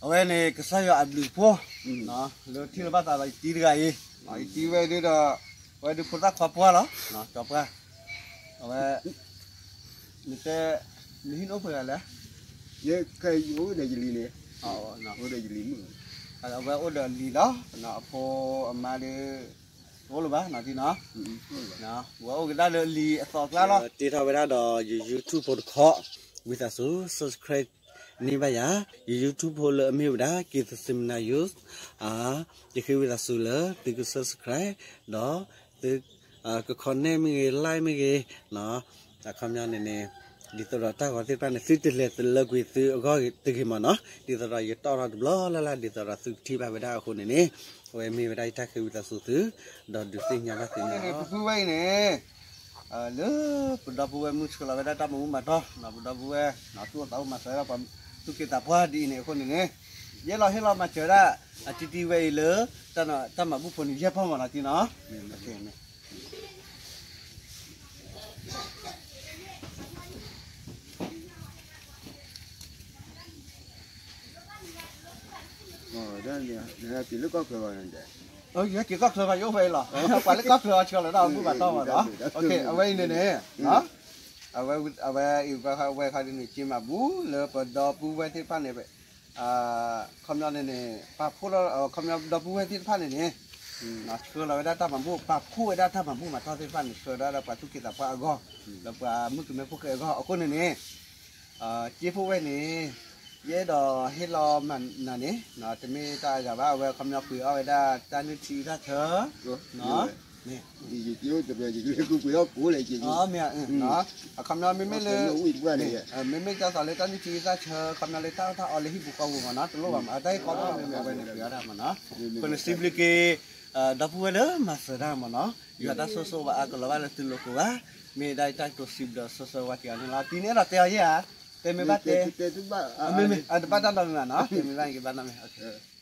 အဝဲန့ၣ် ကစၢ်ယွၤအဘျုးအဖှိၣ် လၢထံၣ်လိာ်ဘၣ်သးဒီးယတံၤတဂၤအံၤ, ယတံၤဝဲဒၣ်ဒီး အဝဲဒၣ်ဖိသၣ်ခွါပှၢ်လီၤ, စီၤပှၢ်, အဝဲ နတဲ နဟံၣ်န့ၣ်အိၣ်ပှဲၤဂၤလဲၣ်, ယအိၣ်ဒီးယလံၤန့ၣ်, အိၣ်ဒီးယလံၤမုၣ်, အဝဲအိၣ်ဒီးအလံၤလီၤ, အဖိအမါဒီး တအိၣ်လၢၤဘၣ်နီၤ, ဝဲအိၣ်ကဒါလၢအလံၤအသီအကျါလီၤ, တ့ထီၣ်ဝဲဒၣ်ဒီးယ YouTube ဖိတခီ, ဝံသးစူၤ subscribe န့ၢ်ဘၣ်ယၤ, ယ YouTube ဖိလၢအမ့ၢ်ဝဲဒၣ် က့ၤသစ့မနၤ Youth, ယဃ့ဝံသးစူၤလၢသုက subscribe ဒီး သု က comment မ့ၢ်ဂ့ၤ like မ့ၢ်ဂ့ၤ, အခီပညီန့ၣ်န့ၣ် ဒ်သိးဒီးတၢ်ဂီၤသ့ၣ်တဖၣ်န့ၣ် သုတလဲၤလၢကွံာ်သုအဂီၢ်တဂ့ၤမ့ၢ်နီၤ, ဒ်သိးဒီးယတီၣ်ထီၣ်တဘျီလၢ်လၢ် ဒ်သိးဒီးသုကထံၣ်ဘၣ်ဝဲဒၣ်အဃိန့ၣ်န့ၣ်, အဝဲမ့ၢ်ဝဲဒၣ်ယတၢ်ဃ့ဝံသးစူၤသု, ဒီးဒုးသ့ၣ်ညါဘၣ်သုန့ၣ်လီၤ. ပဖုဝဲအံၤန့ၣ် လၢပဒီပုၢ်ဝဲၢ်မုၣ်ဆှၢလီၤဝဲဒၣ်တၢ်မၤမူမၤတီၢ်, ပဒီပုၢ်ဝဲၢ် သူၣ်အိၣ်သးအိၣ်မၤစၢၤဝဲဒၣ်ပှၤသူၣ်က့သးပှၢ်ဒ်အံၤန့ၣ် အဃိန့ၣ်န့ၣ်, ယဲလီၤဟ့ၣ်လီၤမၤစၢၤဒၣ် အတံၤတံၤဝဲအံၤလၢ တၢ်မၤဘူၣ်ဖိန့ၣ် ယဲၢ်ပီၢ်မ့ၢ်နီၤတံၤနီၤ. ယက့ၤကီၢ်ချၢဘၣ်ယအိၣ်ဖဲအံၤလီၤ, ပှၤလၢကီၢ်ချၢအီၤဆှၢလီၤတၢ်မၤဘူၣ်မၤတီၢ်မ့ၢ်နီၤ, အဝဲအံၤန့ၣ်န့ၣ် အဝဲအံၤဝဲခါဒ်န့ၣ် က့ၤမၤဘူၣ်လၢပဒီပုၢ်ဝဲၢ်သ့ၣ်တဖၣ်န့ၣ် ခီပညီန့ၣ်န့ၣ် ပာ်ဖှိၣ်လီၤ ခီပညီဒီပုၢ်ဝဲၢ်သ့ၣ်တဖၣ်န့ၣ်န့ၣ် ဆှၢလီၤဝဲဒၣ်တၢ်မၤဘူၣ် ပာ်ဖှိၣ်ဝဲဒၣ်တၢ်မၤဘူၣ်မၤတီၢ်သ့ၣ်တဖၣ်န့ၣ် ဆှၢဒၣ်ဒီးပှၤသူၣ်က့သးပှၢ်အဂီၢ် ဒီးပှၤမုၣ်ကမဲဖိဃဲအဂီၢ် အဃိန့ၣ်န့ၣ် က့ဖိဝဲန့ၣ် ယအဲၣ်ဒိးဟ့ၣ်လီၤမၤနၤန့ၣ် တမ့ၢ်တၢ်အဂၤဘၣ် အဝဲခီပညီပှ့ၤအီၣ်ဝဲဒၣ်တၢ်နုၢ်ထံအုၣ်သၣ်ဆၢ မ့ၢ် အခီပညီမ့မ့ၢ်လၢ မ့မ့ၢ်ကၢ်သိးလၢတၢ်နုၢ်ထံအုၣ်သၣ်ဆၢ ခီပညီလၢတၢ်အီၣ်တၢ်အီလၢဟံၣ်ပူၤဃီပူၤမ့ၢ်နီၤ တလိၣ်ဘၣ်မ့ၢ် အတၢ်ဟ့ၣ်ခီဖျိမ့မ့ၢ်အဝဲန့ၣ်ပှ့ၤအီၣ်တၢ်မ့ၢ်နီၤ ပနစံးဘျုးက့ၤ ဒီပုၢ်ဝဲၢ်လၢမၤစၢၤတၢ်မ့ၢ်နီၤ ယွၤတၢ်ဆိၣ်ဂ့ၤဘၣ်အါကလီၤဘၣ်လၢသုလိၤကိးဂၤ မ့ၢ်ဒၣ်တၢ်ကတိၤစံးဘျုးဒီးဆိၣ်ဂ့ၤဝဲက့ၤအီၤန့ၣ်လီၤ တံၤန့ၣ်အဲၣ်ဒိးတဲအီၤယဲၢ်ဧါ တဲမ့ၢ်ဘၣ်တဲ မ့မ့ၢ် တဘၣ်တၢ်နီတမံၤနီၤ တဲမ့ၢ်ဘၣ်က့ၤဘၣ်နီတမံၤ